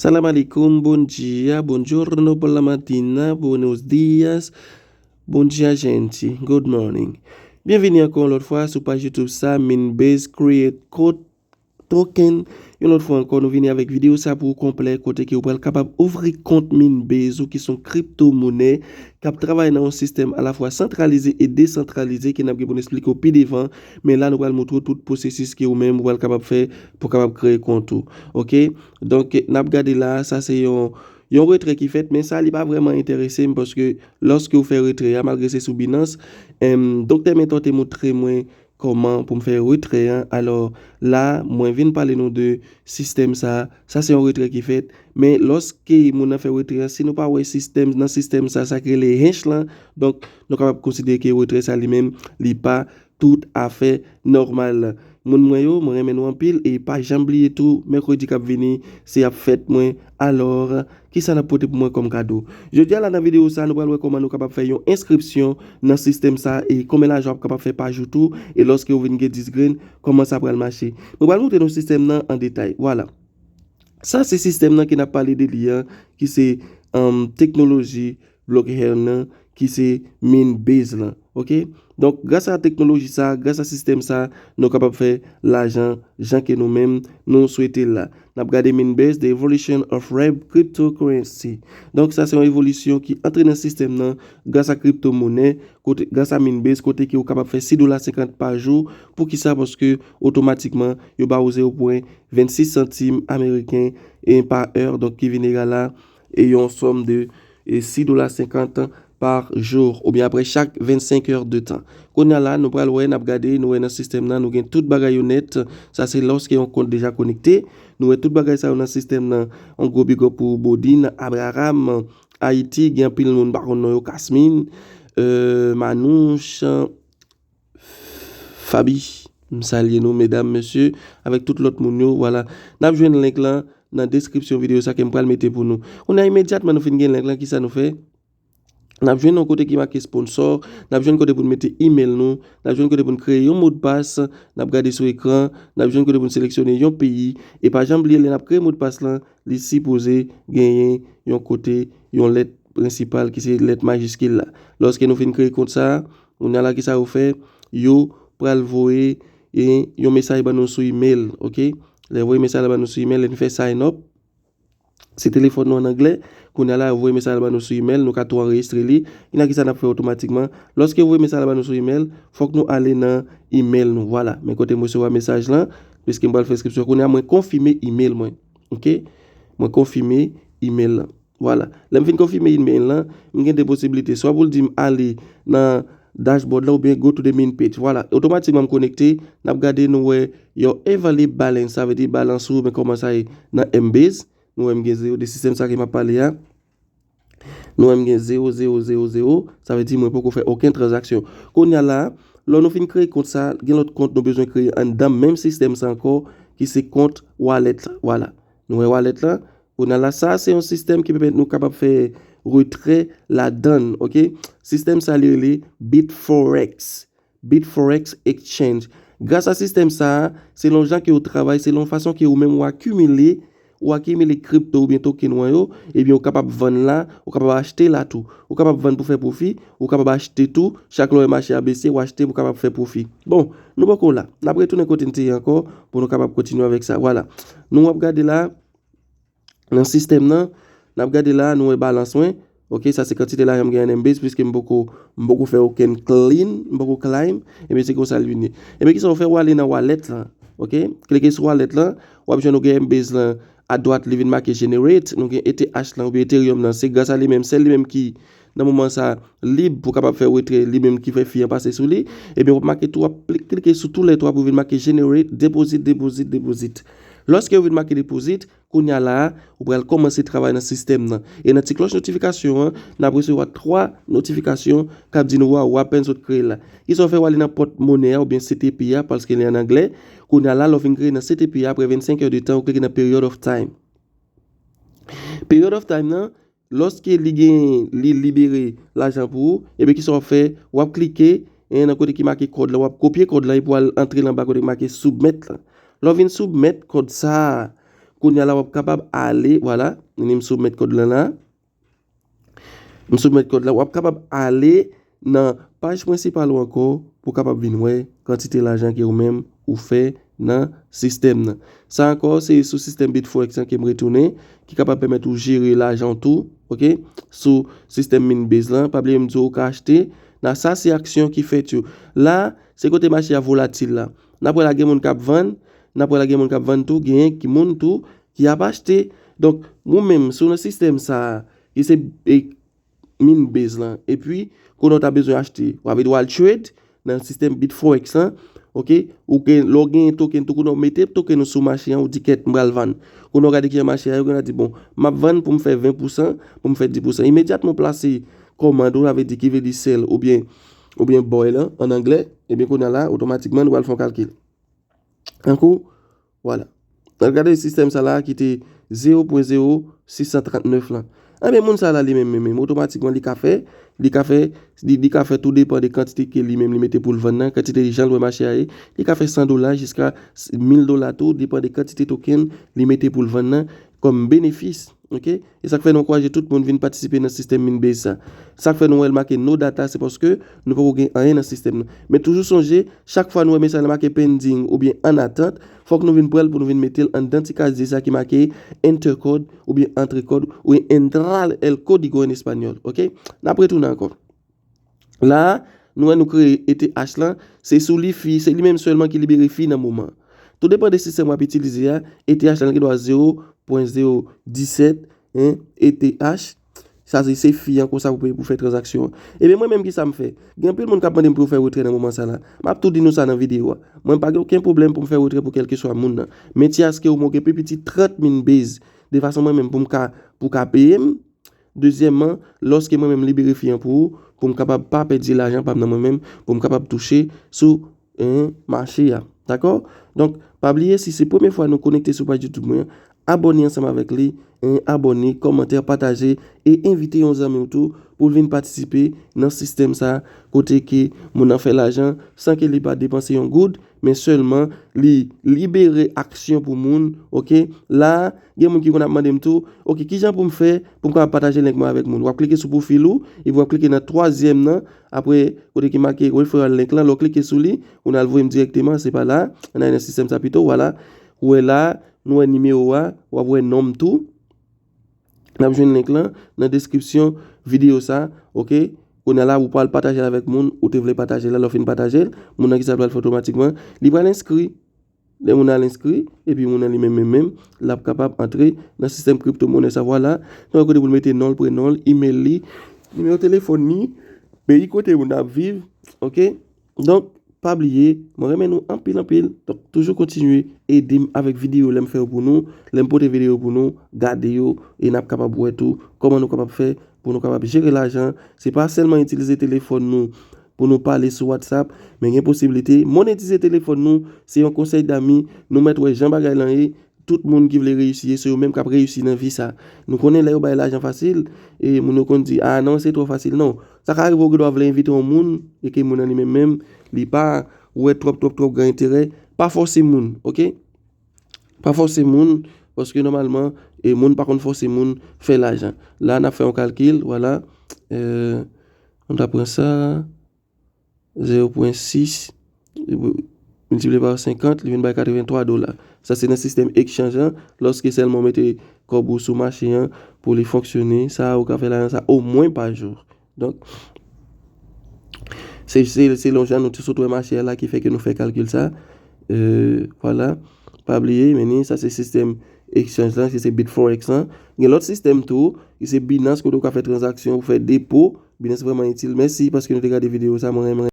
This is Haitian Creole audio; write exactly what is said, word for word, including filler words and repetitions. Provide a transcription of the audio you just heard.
Salam alaikum, bom dia, buongiorno, boa matina, buenos dias, bom dia, gente, good morning. Byenvini ankò yon lòt fwa sou paj YouTube sa, Minbase Create Code Token. Yon lòt fwa ankò, nou vini avèk videyo sa pou ou konplè, kote ke ou pral kapab ouvri kont Minbase ou ki se yon kripto monè k ap travay nan yon sistèm alafwa santralize e desantralize ke n ap gen pou n esplike w pi devan. Men la, nou pral montre w tout pwosesis ke ou menm ou pral kapab fè pou w kapab kreye kont ou. Oke? Donk, n ap gade la, sa se yon, yon retrè ki fèt, men sa li pa vrèman enterese m paske lòske ou fè retrè a, malgre se sou Binance, em, Doktè Mentor te montre mwen kòman pou m fè retrè an. Alò, la, mwen vin pale nou de sistèm sa. Sa se yon retrè ki fèt. Men lòske moun nan fè retrè an, si nou pa wè sistèm, nan sistèm sa, sa ki rele hash lan, donk, nou kapab konsidere ke retrè sa li menm, li pa toutafè nòmal. Moun mwen yo, mwen renmen nou anpil e pa janm bliye tou, mèkredi k ap vini, se ap fèt mwen. Alò, kisa n ap pote pou mwen kòm kado? Jodi a la nan videyo sa, nou pral wè kòman nou kapab fè yon enskripsyon nan sistèm sa e konbyen lajan w ap kapab fè pa jou tou, e lòske ou vin gen dis grenn, kòman sa pral mache. Mwen pral montre nou sistèm nan an detay. Vwala. Sa se sistèm nan ke n ap pale de li an, ki se, um, teknoloji blockchain nan, ki se Minbase lan. Oke? Donk, gras a teknoloji sa, gras a sistèm sa, nou kapab fè lajan jan ke nou menm nou swete l la. N ap gade Minbase, The Evolution of Web Cryptocurrency. Donk, sa se yon evolisyon ki antre nan sistèm nan gras a kripto monè, kote, gras a Minbase, kote ke ou kapab fè sis dola senkant pa jou. Poukisa? Paske otomatikman, yo ba ou zewo pwen vennsis santim ameriken e pa è, donk ki vin egal a e yon sòm de e sis dola senkant pa jou, oubyen apre chak vennsenk è de tan. Kounye a la, nou pral wè, n ap gade, nou wè nan sistèm nan, nou gen tout bagay yo nèt. Sa se lòske yon kont deja konekte. Nou wè tout bagay sa yo nan sistèm nan. Yon gwo big up pou Bodin, Abraham, Ayiti, gen anpil moun m pa konn non yo, Kasmin, euh, Manouch, Fabi, m salye nou, medam, mesye, avèk tout lòt moun yo, vwala. N ap jwenn link lan nan deskripsyon videyo sa ke m pral mete pou nou. Kounye a imedyatman nou fin gen link lan, kisa nou fè? N ap jwenn yon kote ki make sponsor, n ap jwenn kote pou n mete email nou, n ap jwenn kote pou n kreye yon modpas, n ap gade sou ekran, n ap jwenn kote pou n seleksyone yon peyi, e pa janm bliye lè n ap kreye modpas lan, li sipoze genyen yon kote, yon lèt prensipal ki se lèt majiskil la. Lòske nou fin kreye kont sa, kounye a la kisa yo fè? Yo pral voye, e, yon mesaj ban nou sou email, oke? Lè yo voye mesaj la ban nou sou email, lè nou fè sign up, se telefòn nou an anglè, kounye a la yo voye mesaj la ban nou sou email, nou ka tou anrejistre li. Kounye a kisa n ap fè otomatikman? Lòske yo voye mesaj la ban nou sou email, fòk nou ale nan email nou. Vwala, men kote m resevwa mesaj lan, piske m pral fè enskripsyon. Kounye a mwen konfime email mwen. Oke? Mwen konfime email lan. Vwala. Lè m fin konfime email lan, m gen de posiblite. Swa pou l di m ale nan dashboard lan oubyen go to the main page. Vwala. Otomatikman m konekte, n ap gade nou wè your available balance, sa vle di balans ou, men kòman sa ye nan Minbase. Nou wè m gen zewo, de sistèm sa ke m ap pale a. Nou wè m gen zewo, zewo, zewo, zewo, sa vle di mwen poko fè okenn tranzaksyon. Kounye a la, lò nou fin kreye kont sa, gen lòt kont nou bezwen kreye anndan menm sistèm sa ankò, ki se kont wallet la. Vwala. Nou wè wallet lan. Kounye a la, sa se yon sistèm ki pèmèt nou kapab fè retrè ladann, oke? Sistèm sa li rele Bitforex. Bitforex Exchange. Gras a sistèm sa a, selon jan ke ou travay, selon fason ke ou menm ou akimile, ou akimile kripto oubyen token ou an yo, ebyen ou kapab vann la, ou kapab achte la tou. Ou kapab vann pou fè pwofi, ou kapab achte tou, chak lè w wè mache a bese, ou achte pou kapab fè pwofi. Bon, nou poko la. N ap retounen kote n te ye ankò pou nou kapab kontinye avèk sa. Vwala. Nou ap gade la, nan sistèm nan, n ap gade la, nou wè balans mwen. Oke, sa se kantite lajan m gen an Minbase, piske m poko, m poko fè okenn clean, m poko climb. Ebyen, se konsa l vini. Ebyen, kisa w fè? W ale nan wallet lan. Oke? Klike sou wallet lan, w ap jwenn ou gen Minbase lan adwat, li vin make generate. Nou gen E T H lan, oubyen Ethereum lan. Se gras a li menm, sèl li menm ki, nan moman sa, lib pou kapab fè retrè, li menm ki fè fi an pase sou li. Ebyen, w ap make tou, w ap pli-, klike sou toulètwa pou vin make generate, deposit, deposit, deposit. Lòske yo vin make deposit, kounye a la a, ou pral kòmanse travay nan sistèm nan. E nan ti klòch notifikasyon an, n ap resevwa twa notifikasyon k ap di nou, "Waw, w apèn sot kreye l la." Kisa w fè? W ale nan pòt monè a oubyen C T P a, paske li ann anglè. Kounye a la, lè w fin kreye nan C T P a, apre vennsenk è de tan, ou klike nan period of time. Period of time nan, lòske li gen, li libere lajan pou ou, ebyen, kisa w ap fè? W ap klike, en, nan kote ki make kòd la, w ap kopye kòd la epi w al antre l anba kote ki make submit la. Lè w vin submit kòd sa a, Kounye a la, w ap kapab ale, vwala, ni m soumèt kòd lan la. M soumèt kòd la, w ap kapab ale nan paj prensipal ou ankò pou w kapab vin wè kantite lajan ke ou menm ou fè nan sistèm nan. Sa ankò, se sou sistèm Bitforex lan ke m retounen, ki kapab pèmèt ou jere lajan w tou, oke? Sou sistèm Minbase lan, pa bliye m di w ou ka achte. Nan sa, se aksyon ki fèt yo. La, se kote mache a volatil la. N ap wè la gen moun k ap vann, n ap wè la gen moun k ap vann tou, gen ki moun tou ki ap achte. Donk, ou menm, si w nan sistèm sa a, ki se, e, Minbase lan, epi kounye a w ta bezwen achte, w ap vin w al trade nan sistèm Bitforex lan, oke? Ou gen, lè w gen token tou, kounye a w mete token ou sou mache an, ou di, "Kèt, m pral vann." Kounye a w gade kijan mache a ye, kounye a di, "Bon, m ap vann pou m fè ven pousan, pou m fè dis pousan." Imedyatman w plase kòmand ou, sa vle di ki vle di sell oubyen, oubyen buy lan, an anglè, ebyen kounye a la, otomatikman, nou pral fè yon kalkil. Tankou, vwala. N ap gade sistèm sa la ki te zewo pwen zewo sis san trant nèf lan. Anben, moun sa la li menm, menm, menm, otomatikman li ka fè, li ka fè, li, li ka fè tou depan de kantite ke li menm li mete pou l vann nan, kantite jan l wè mache a ye, li ka fè san dola jiska mil dola tou, depan de kantite token li mete pou l vann nan kòm benefis. Oke? E sa k fè nou ankouraje tout moun vin patisipe nan sistèm Minbase sa. Sa k fè nou wè l make no data, se paske nou poko gen anyen nan sistèm nan. Men toujou sonje, chak fwa nou wè mesaj la make pending oubyen an atant, fòk nou vin pran l pou nou vin mete l anndan ti kazye sa ki make enter code oubyen antre kòd oubyen entrar el código en español. Oke? N ap retounen ankò. La, nou wè nou kreye E T H lan, se sou li fi, se li menm sèlman ki libere fi nan moman. Tou depan de sistèm w ap itilize a, E T H lan gen dwa zewo pwen zewo disèt, en, E T H. Sa se, se fi an konsa pou peye pou fè tranzaksyon an. Ebyen, mwen menm, kisa m fè? Gen anpil moun k ap mande m pou yo fè retrè nan moman sa la. M ap tou di nou sa nan videyo a. Mwen pa gen okenn pwoblèm pou m fè retrè pou kèlkeswa moun nan. Men ti aske ou mwen gen pi piti trant Minbase, de fason mwen menm pou m ka, pou ka peye m. Dezyèmman, lòske mwen menm libere fi an pou ou, pou m kapab pa pèdi lajan pa m nan mwen menm, pou m kapab touche sou, en, mache a. Dakò? Donk, pa bliye, si se premye fwa nou konekte sou paj YouTube mwen an, abòne ansanm avèk li, en, abòne, kòmante, pataje, e envite yon zanmi w tou pou l vin patisipe nan sistèm sa, kote ke moun nan fè lajan san ke li pa depanse yon goud, men sèlman li libere aksyon pou moun, oke? La, gen moun ki konn ap mande m tou, oke, kijan pou m fè pou m kapab pataje link mwen avèk moun? W ap klike sou pwofil ou, epi w ap klike nan twazyèm nan, apre, kote ki make referral link lan, lè w klike sou li, ou n al voye m dirèkteman, se pa la, ann ale nan sistèm sa pito, vwala. Ou wè la, nou wè nimewo a, w ap wè non m tou. N ap jwenn link lan nan deskripsyon videyo sa, oke? Kounye a la, ou pral pataje l avèk moun ou te vle pataje l la, lè w fin pataje l, moun nan ki sa pral fè otomatikman, li pral enskri. Lè moun nan al enskri, epi moun nan li menm, menm, menm, l ap kapab antre nan sistèm kriptomonè sa, vwala. Nan yon kote pou l mete non l, prenon l, email li, nimewo telefòn li, peyi kote moun nan ap viv, oke? Donk, pa bliye, mwen renmen nou anpil, anpil. Donk, toujou kontinye ede m avèk videyo lè m fè yo pou nou, lè m pote videyo pou nou, gade yo, e n ap kapab wè tou kòman nou kapab fè pou nou kapab jere lajan. Se pa sèlman itilize telefòn nou pou nou pale sou WhatsApp, men gen posiblite monetize telefòn nou. Se yon konsèy dami, nou mèt wè jan bagay lan ye. Tout moun ki vle reyisi, se yo menm k ap reyisi nan vi sa. Nou konnen lè yo bay lajan fasil, e moun yo konn di, "A non, se twò fasil." Non. Sa ka rive ou gendwa vle envite yon moun, e ke moun nan li menm menm, li pa wè twòp, twòp, twòp gran enterè. Pa fòse moun, oke? Pa fòse moun, paske nòmalman, e moun pa konn fòse moun fè lajan. La, n ap fè yon kalkil, vwala. Euh, nou ta pran sa. Zewo pwen sis miltipliye pa senkant, li vin bay katrevenntwa dola. Sa se nan sistèm echanj lan, lòske sèlman w mete kòb ou sou mache an pou li fonksyone, sa ou ka fè lajan sa omwen pa jou. Donk, se, se selon jan nou te sot wè mache a la ki fè ke nou fè kalkil sa. Euh, vwala. Pa bliye, men ni, sa se sistèm echanj lan, ki se Bitforex lan. Gen lòt sistèm tou, ki se Binance, kote ou ka fè tranzaksyon, ou fè depo. Binance vrèman itil. Mèsi paske nou te gade videyo sa, mwen renmen.